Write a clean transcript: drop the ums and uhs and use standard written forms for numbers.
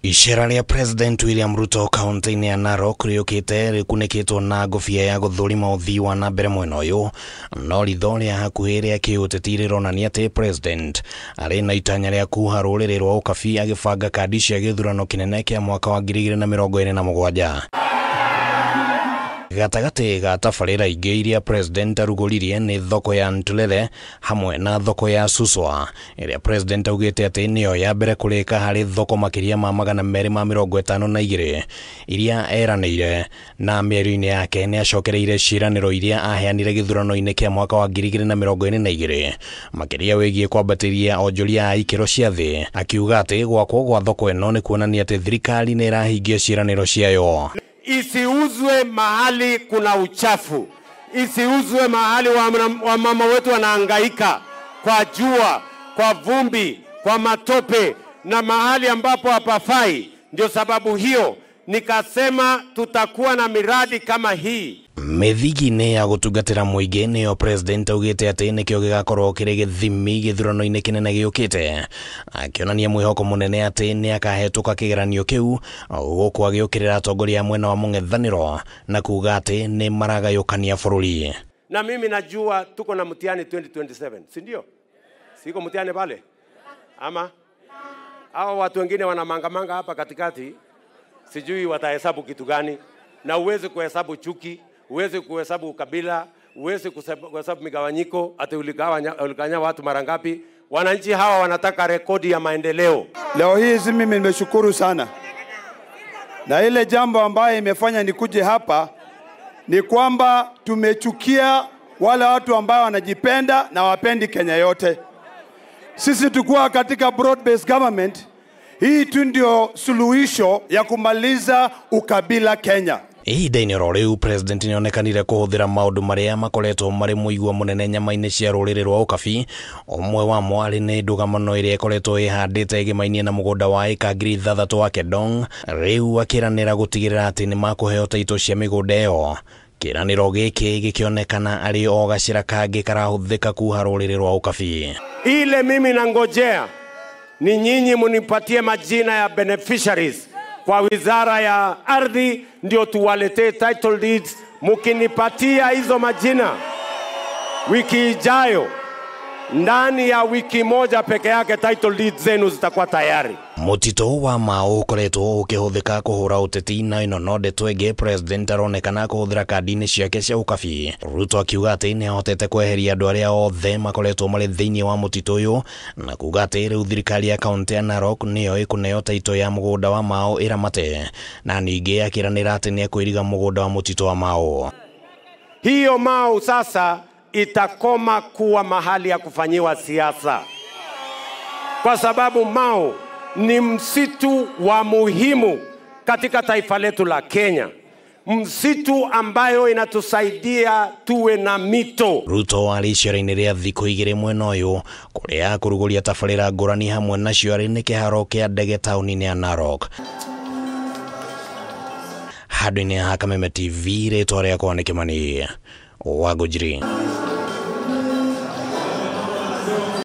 Icera rĩa President William Ruto kaunti-inĩ ya Narok rĩũkĩte rĩkunĩkĩtwo na ngũbia ya gũthũrima ũthii wa na mbere mwena ũyũ, no ritho rĩa hakuhĩ rĩa kĩũteti rĩronania atĩ President arĩ na itanya rĩa kuha rũrĩrĩ rwa ũkabi agĩbanga kandi cia gĩthurano kĩnene kĩa mwaka wa 2027. Gatagatĩ ga tabarĩra ingĩ iria President arugũririe nĩ thoko ya Ntulele hamwe na thoko ya Suswa ĩrĩa President augĩte atĩ nĩyo ya mbere kũrĩka harĩ thoko makĩria ma 252 iria eranĩire, na mĩario-inĩ yake nĩ acokereire ciĩranĩro iria aheanire gĩthurano-inĩ kĩa mwaka wa 2022 makĩria wĩgiĩ kwambatĩria onjoria a ikĩro cia thĩ, akiuga atĩ gwakwo gwa thoko ĩno nĩ kuonania atĩ thirikari nĩ ĩrahingia ciĩranĩro ciayo. Isiuzwe mahali kuna uchafu, isiuzwe mahali wamama wetu wanahangaika kwa jua, kwa vumbi, kwa matope na mahali ambapo hapafai. Ndio sababu hiyo nikasema tutakuwa na miradi kama hii. Mĩthingi-inĩ ya gũtungatĩra mũingĩ nĩyo President augĩte atĩ nĩkĩo gĩgakorwo kĩrĩ gĩthimi gĩthurano-inĩ kĩnene gĩũkĩte, akĩonania mwĩhoko mũnene atĩ nĩakahĩtũka kĩgeranio kĩu, gũkũ agĩũkĩrĩra atongoria a mwena wa mũng'ethanĩro na kuga atĩ nĩ maragayũkania bũrũri. Na mimi najua tuko na mtihani 2027, si ndio? Siko mtihani pale? Ama hao watu wengine wanamangamanga hapa katikati, sijui watahesabu kitu gani. Na uwezi kuhesabu chuki, uwezi kuhesabu ukabila, uwezi kuhesabu migawanyiko, ati uligawanya watu mara ngapi. Wananchi hawa wanataka rekodi ya maendeleo. Leo hii mimi nimeshukuru sana. Na ile jambo ambaye imefanya nikuje hapa ni kwamba tumechukia wale watu ambao wanajipenda na wapendi Kenya yote. Sisi tukua katika broad based government. Hii tu ndio suluhisho ya kumaliza ukabila Kenya. Ihinda-inĩ oro rĩu President nĩonekanire kũhũthĩra maũndũ marĩa makoretwo marĩ mũigua mũnene nyama-inĩ cia rũrĩrĩ rwa ũkabi, ũmwe wamo arĩ nĩ ndũgamano ĩrĩa ĩkoretwo ĩhandĩte ĩgĩmainie na mũgũnda wa ĩka 6,000 wa Kedong, rĩu akĩranĩra gũtigĩrĩra atĩ nĩmakũheo taitũ cia mĩgũnda ĩyo. Kĩranĩro gĩkĩ gĩkĩonekana arĩ o gacĩra kangĩ karahũthĩka kuha rũrĩrĩ rwa ũkabi. Ile mimi nangojea ni nyinyi munipatie majina ya beneficiaries kwa wizara ya ardhi, ndio tuwaletee title deeds. Mukinipatia hizo majina wiki ijayo, ndani ya wiki moja peke yake title deeds zenu zitakuwa tayari. Mũtitũ wa Mau ũkoretwo ũkĩhũthĩka kũhũra ũteti, na ĩno no ndeto ĩngĩ President aronekana kũhũthĩra kandi-inĩ ciake cia ũkabi. Ruto akiuga atĩ nĩahotete kweheria andũ arĩa othe makoretwo marĩ thĩinĩ wa mũtitũ ũyũ, na kuga atĩ rĩu thirikari ya kaunti ya Narok nĩyo ĩkũneo taitũ ya mũgũnda wa Mau ĩramate, na ningĩ akĩranĩra atĩ nĩekwĩriga mũgũnda wa mũtitũ wa Mau. Hiyo Mau sasa itakoma kuwa mahali ya kufanyiwa siasa, kwa sababu Mau ni msitu wa muhimu katika taifa letu la Kenya, msitu ambayo inatusaidia tuwe na mito. Ruto arĩ icera-inĩ rĩa thikũ igĩrĩ mwena ũyũ kũrĩa akũrugũria tabarĩra ngũrani hamwe nacio arĩ nĩ kĩharo kĩa ndege taũni-inĩ ya Narok. Handũ-inĩ ha Kameme TV, rĩtwa rĩakwa nĩ Kĩmani wa Ngũnjiri.